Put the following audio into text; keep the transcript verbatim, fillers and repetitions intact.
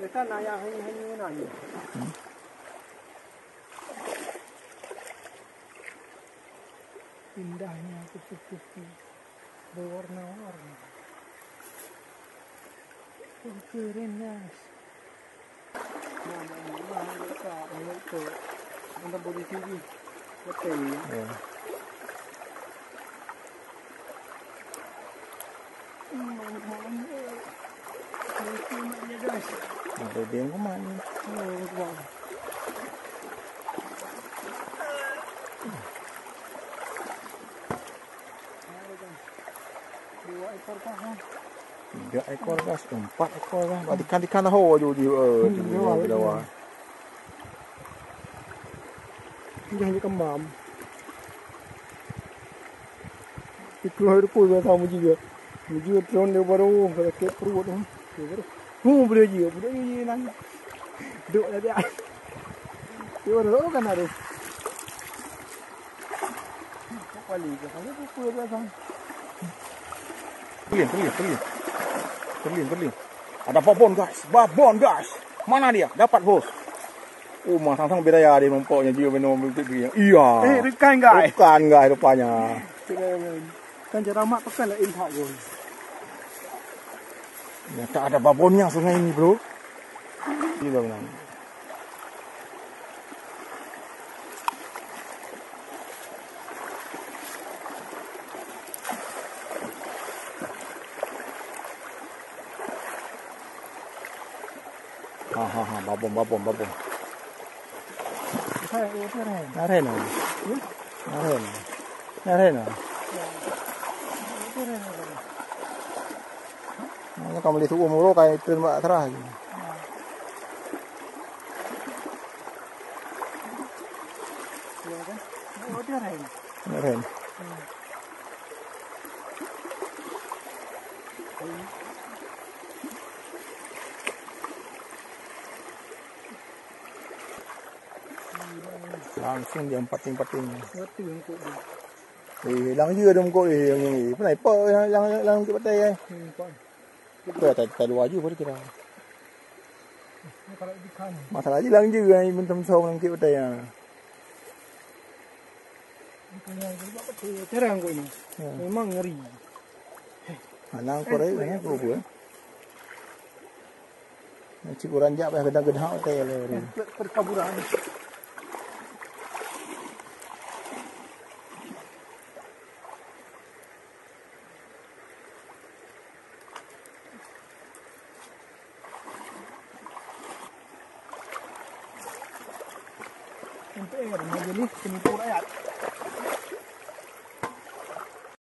Kan ayah hanyu-hanyu nanya. Indahnya kupu-kupu berwarna-warni. Oh, keren, guys. Nah, nah, nah, nah, nah, nah, nah, nah, nah, nah, nah, nah, Ya. Ada dia yang kemana? Dua ekor kah? Tiga ekor kah? Empat ekor kah? Tikan-tikan ho ju ji. Hmm, di bawah. Jangan dikembam. Itu hari tu saya sama juga. Dia turun dia baru sakit perut tu. Dia baru. Hu, boleh je, boleh je nang. Duk dah dia. Dia baru kan harus. Kali ke saya lupa biasa. Perlin, perlin, perlin. Perlin, perlin. Ada babon, guys. Babon, guys. Mana dia? Dapat, bos. Oh, mah sang-sang bidaya dia nampaknya dia minum bibit dia. Iya. Eh, rekan, guys. Rekan, guys, rupanya. Kan cara mak pekan lain hak, bos. Nyata ada babonnya sungai ini, bro. Ini bangunan. Ha, ha, ha, babon, babon, babon. Hai, oh, tu Ren. Aren, oh. Hmm? Aren. Aren, oh. Ya. Oh, tu Ren, Ren. Nah, kamu lihat umur kau itu mak terah. Ya, kan? Oh, tu Ren. Aren. Hmm. Langsung dia pating-pating. Betul, engkau dia. Eh, lang je dia engkau, eh, yang ni. Pernah ipak yang, yang, yang, yang batai, eh. Hmm, pak. Kita tak, tak dua je boleh kira. Masalah je lang je, eh, bentuk besar orang kek batai, ya. Terang kot ni. Ya. Memang ngeri. Alang korek, eh, apa, eh? Cik urang jak payah gedang-gedang hotel ni. Per-, perkaburan. M P R, Majelis Penipu Rakyat.